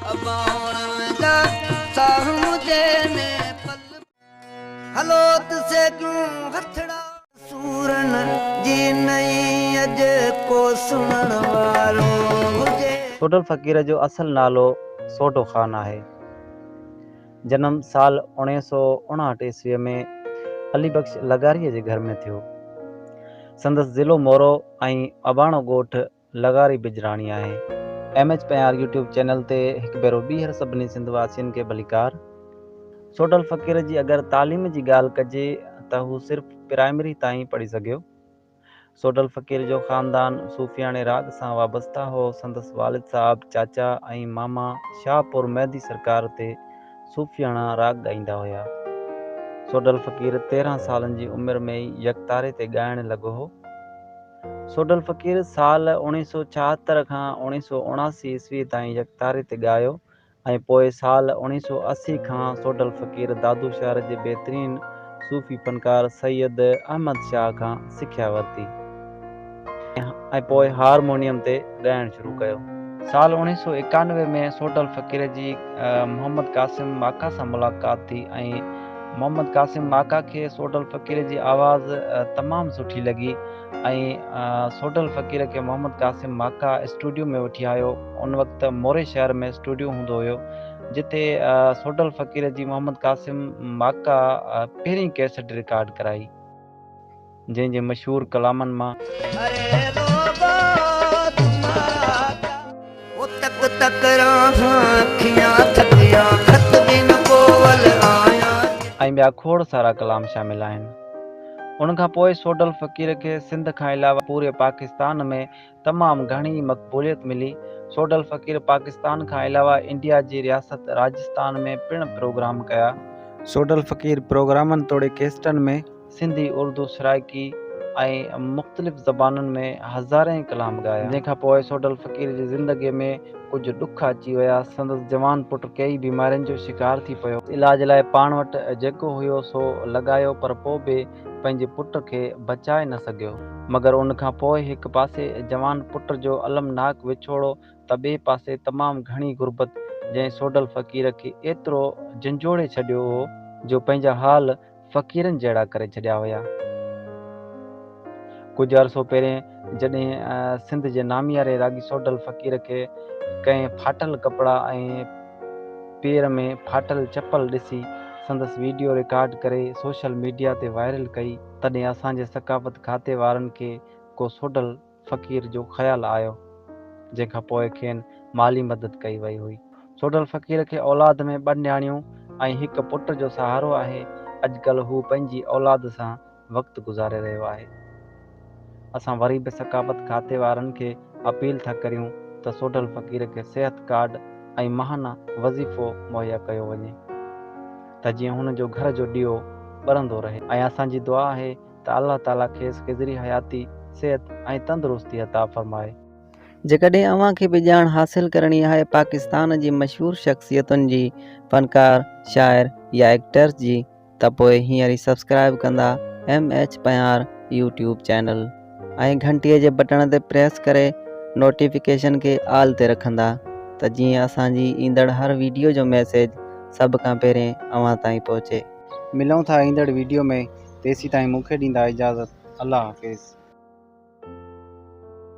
سوڍل فقير جو اصل نالو سوڍو خان آهي. جنم سال 1959 عيسويء ۾ علي بخش لغاريء جي گهر ۾ ٿيو. سندس ضلعو مورو ۽ اباڻو ڳوٺ لغاري بجراڻي آهي. M H Peyar YouTube channel تي هڪ ڀيرو ٻيهر سڀني سنڌ واسين کي ڀليڪار. سوڍل فقير جي اگر تعليم جي ڳالهه ڪجي ته هو صرف پرائمري تائين پڙهي سگهيو. سوڍل فقير جو خاندان صوفياڻي راڳ سان وابسته هو. سندس والد صاحب، چاچا ۽ ماما شاهپور مهدي سرڪار تي صوفياڻا راڳ ڳائيندا هيا. سوڍل فقير 13 سالن جي عمر ۾ ئي يڪتاري تي ڳائڻ لڳو هو. سوڍل فقير سال 1976 کان 1979 عيسوي تائين يڪتاري تي ڳايو ۽ پوء سال 1980 کان سوڍل فقير دادو شهر جي بهترين صوفي فنڪار سيد احمد شاهه کان سکيا ورتي ۽ پوء هارمونيم تي ڳائڻ شروع ڪيو. سال 1991 ۾ سوڍل فقير جي محمد قاسم ماڪا سان ملاقات ٿي ۽ محمد قاسم ماڪا کي سوڍل فقير جي آواز تمام سٺي لڳي ۽ سوڍل فقير کي محمد قاسم ماڪا اسٽوڊيو ۾ وٺي آيو. ان وقت موري شهر ۾ اسٽوڊيو هوندو هيو، جتي سوڍل فقير جي محمد قاسم ماڪا پهرين ڪيسٽ رڪارڊ ڪرائي. جنهن جي مشهور ڪلامن مان. ۽ ٻيا کوڙ سارا ڪلام شامل آهن. ان کان پوء سوڍل فقير کي سنڌ کان علاوه پوري پاڪستان ۾ تمام گهڻي مقبوليت ملي. سوڍل فقير پاڪستان کان علاوه انڊيا جي رياست راجستان ۾ پڻ پروگرام ڪيا. سوڍل فقير پروگرامن توڙي ڪيسٽن ۾ سنڌي، اردو، سرائيڪي ۽ مختلف زبانن ۾ هزارين ڪلام ڳايا. جنهن کان پوء سوڍل فقير جي زندگيء ۾ ڪجهه ڏک اچي ويا. سندس جوان پٽ ڪيئي بيمارين جو شڪار ٿي پيو. علاج لاء پاڻ وٽ جيڪو هيو سو لڳايو پر پوء به پنهنجي پٽ کي بچائي نه سگهيو. مگر ان کان پوء هڪ پاسي جوان پٽ جو المناڪ وڇوڙو ته ٻئي پاسي تمام گهڻي غربت جنهن سوڍل فقير کي ايترو جهنجهوڙي ڇڏيو هو جو پنهنجا حال فقيرن جهڙا ڪري ڇڏيا هيا. ڪجهه عرصو پهرين جڏهن سنڌ جي نامياري راڳي سوڍل فقير کي ڪنهن ڦاٽل ڪپڙا ۽ پير ۾ ڦاٽل چپل ڏسي سندس ويڊيو رڪارڊ ڪري سوشل ميڊيا تي وائرل ڪئي تڏهن اسان جي ثقافت کاتي وارن کي ڪو سوڍل فقير جو خيال آيو، جنهن کان پوء کين مالي مدد ڪئي وئي هئي. سوڍل فقير کي اولاد ۾ ٻه نياڻيون ۽ هڪ پٽ جو سهارو آهي. اڄڪلهه هو پنهنجي اولاد سان وقت گذاري رهيو آهي. اسان وري به ثقافت کاتي وارن کي اپيل ٿا ڪريون ته سوڍل فقير کي صحت ڪارڊ ۽ ماهانه وظيفو مهيا ڪيو وڃي ته جيئن هن جو گهر جو ڏيئو ٻرندو رهي ۽ اسان جي دعا آهي ته الله تعالي کيس خضري حياتي، صحت ۽ تندرستي عطا فرمائي. جيڪڏهن اوهان کي به ڄاڻ حاصل ڪرڻي آهي پاڪستان جي مشهور شخصيتن جي، فنڪار، شاعر يا ايڪٽرز جي ته پوء هينئر ئي سبسڪرائيب ڪندا M H Peyar YouTube channel ۽ گهنٽي جي بٽڻ تي پريس ڪري نوٽيفڪيشن کي آل تي رکندا ته جيئن اسان جي ايندڙ هر ويڊيو جو ميسيج سڀ کان پهرين اوهان تائين پهچي. ملون ٿا ايندڙ ويڊيو ۾ تيسيتائين مون کي ڏيندا اجازت الله حافظ.